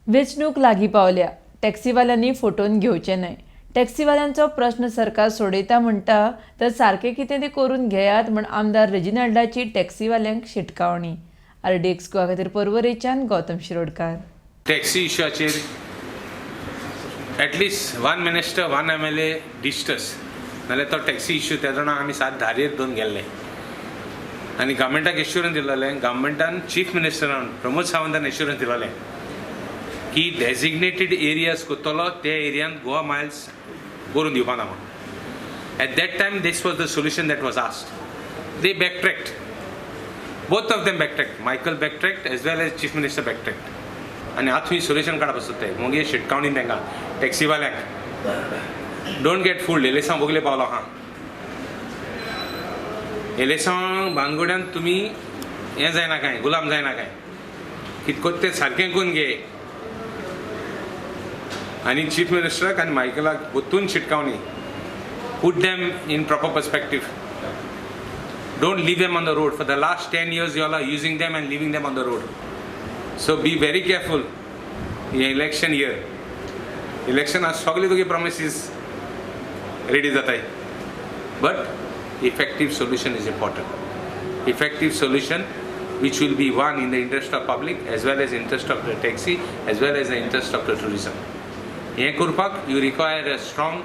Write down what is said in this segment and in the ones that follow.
वेंचणूक लागीं पावल्या, टॅक्सीवाल्यांनी फटोवन घेवचें न्हय. टॅक्सीवाल्यांचो प्रस्न सरकार सोडयता म्हणटा तर सारकें कितें तें करून घेयात म्हण आमदार रेजिनाल्डाची टॅक्सीवाल्यांक शिटकावणी. आरडीएक्स गोवा खातीर पर्वरेच्यान गौतम शिरोडकार. टॅक्सी इश्यूचेर at least one minister, one MLA discuss, नाल्यार तो टॅक्सी इश्यू त्या जाणा आमी सात धारयेर दोन गेल्ले आनी गव्हर्मेंटाक एश्युरन्स दिल्लें. गव्हर्मेंटान, चीफ मिनिस्टरान प्रमोद सावंतान एश्युरन्स दिल्लें की डेजिग्नेटेड एरियाज करतलो, त्या एरियान गोवा मायल्स करून दिवपा ना म्हूण. At that time, this was the solution that was asked. They backtracked. Both of them backtracked. Michael backtracked as well as Chief Minister backtracked. आनी आतां थंय सोल्युशन काडप आसता ते मागीर शिटकावणी तांकां टॅक्सीवाल्यांक, don't get fooled. एलेसांव बगले पावलो आहा. एलेसांव बानगोड्यान तुमी हें जायना कांय, गुलाम जायना कांय. कित कोत्ता तें सारकें करून घे. आनी चीफ मिनिस्टराक आनी मायकलाक परतून शिटकावणी, put them in proper perspective. Don't leave them on the road. For the last 10 years, you all are using them and leaving them on the road. So be very careful in election year. Election आज सगळे तुगे promises ready जाताय. But effective solution is important. Effective solution which will be one in the interest of public as well as interest of the taxi as well as the interest of the tourism. हें करपाक you require a strong,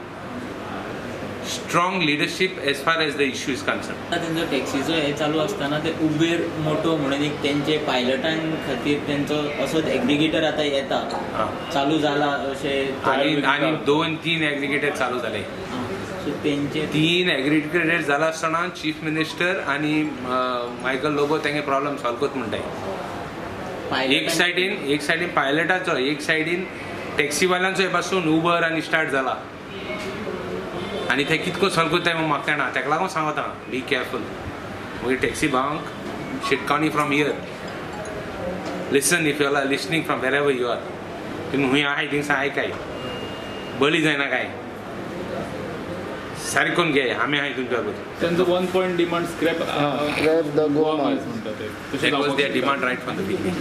strong leadership as far as the issue is concerned. तेंचो टॅक्सीचो हे चालू आसतना ते Uber मोटो म्हणून एक तेंचे पायलटां खातीर तेंचो असोच एग्रिगेटर आतां येता, चालू जाला अशें. आणि आणि दोन तीन एग्रिगेटर चालू जाले. सो तेंचे तीन एग्रिगेटर जाला आसतना चीफ मिनिस्टर आनी मायकल लोबो तेंगे प्रॉब्लम सॉल्व करता म्हणटाय. एक सायडीन, एक सायडीन पायलटाचो, एक सायडीन टॅक्सीवाल्यांचो पासून उबर आनी स्टार्ट जाला आनी ते कितको सॉल्व करताय म्हूण म्हाका कळना. ताका लागून सांगता, बी केअरफूल. मागीर टॅक्सी भावांक शिटकावणी from here. Listen, if you are listening from wherever you are, तुमी हुंय आहाय थिंगसान आयकाय, बळी जायना काय, सारकें करून घे. आमी आहाय तुमच्या बरोबर. त्यांचं one point demand, scrap Scrap the Goa Miles. म्हणतात ते. तशें That was their जावपाक demand right from the beginning.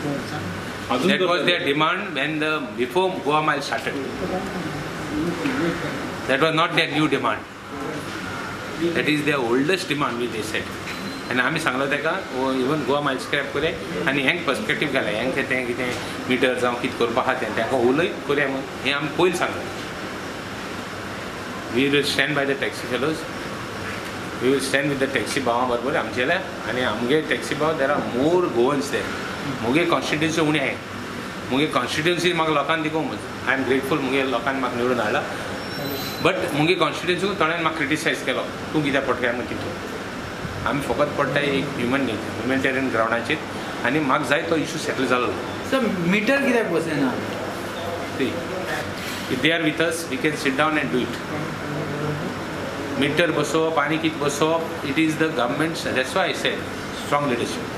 अजून That was their demand when the before Goa Miles started. That was not their new demand. That is their oldest demand which they said. आनी आमी सांगलो ताका, even Goa Miles scrap करया आनी हेंक perspective घालें, हेंक तें कितें मिटर जावं कितें करपा आहा तें ताका उलय करया म्हूण. हें आमी पयलीं सांगलें. We will stand by the taxi fellows. We will stand with the taxi भावां बरोबर आमचेले. आनी आमगे टॅक्सी भाव, there are more Goans there. मुगे कॉन्स्टिट्युन्सी उणें आहाय. मुगे कॉन्स्टिट्युन्सी म्हाका लोकांनी दिकून I am grateful. मुगे लोकांनी म्हाका निवडून हाडला, बट मुगे कॉन्स्टिट्युन्सी थोड्यांनी म्हाका क्रिटिसायज केलो, तूं कित्याक पडटा म्हूण. तितून आमी फकत पडटाय एक ह्युमन ह्युमॅनिटेरियन ग्रावंडाचेर आनी म्हाका जाय तो इशू सेटल जालो. सर, मिटर कित्याक बसयना? See, if they are with us, we can sit down and do it. Meter बसोवप आनी कितें बसोवप, it is the government. That's why I said strong leadership.